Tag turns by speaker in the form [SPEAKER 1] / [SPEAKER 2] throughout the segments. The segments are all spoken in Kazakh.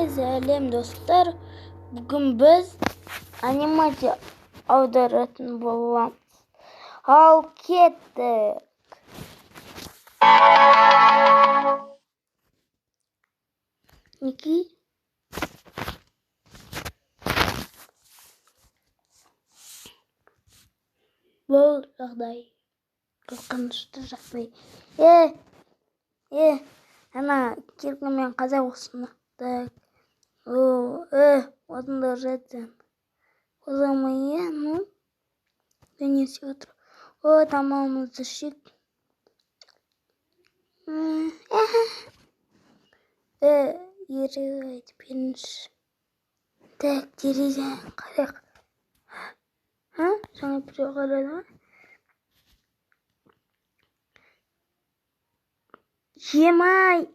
[SPEAKER 1] Сәлем, достар! Бүгін біз анимация аударатын боламыз. Ал кеттік. Неки? Бұл жағдай қорқынышты жағдай. Ана киркамен қазақ осыны. Так. О, осында жатсам. Озамай, иә, ну. Не істеп отыр? О, тамағымызды ішейік. Ерік айтып беріңізші. Так, терезені қарайық. А, жаңа біреу қарады ма? Жемай!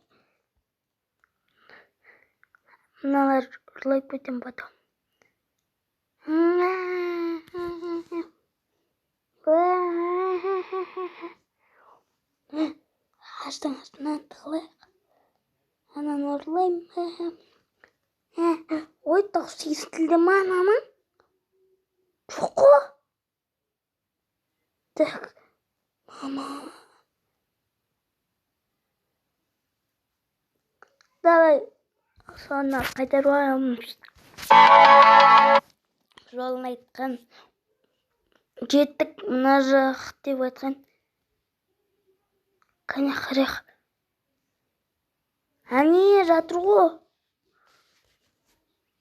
[SPEAKER 1] Мыналар ұрлап кетем потом. Ағаштың астынан тығылайық. Ананы ұрлаймын. Ой, дауыс естілді ма ананың? Жоқ қой. Так, мама. Давай, соны қайтарып аламыз. Жолын айтқан. Жеттік мына жақ деп айтқан. Кәне, қарайық. Әне жатыр ғой.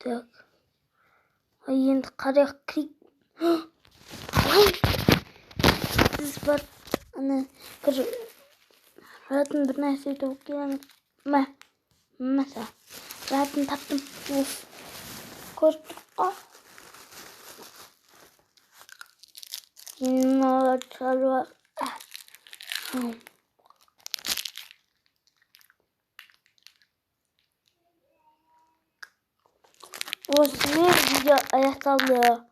[SPEAKER 1] Так. Ой, енді қарайық, кірейік. Ай! Біз барып, ана бір жатын бір нәрсе тауып келеміз. Мә, мә, жатын таптым. Уф. Көріп тұрық қой. Мыналарды салып ал. Осымен видео аяқталды.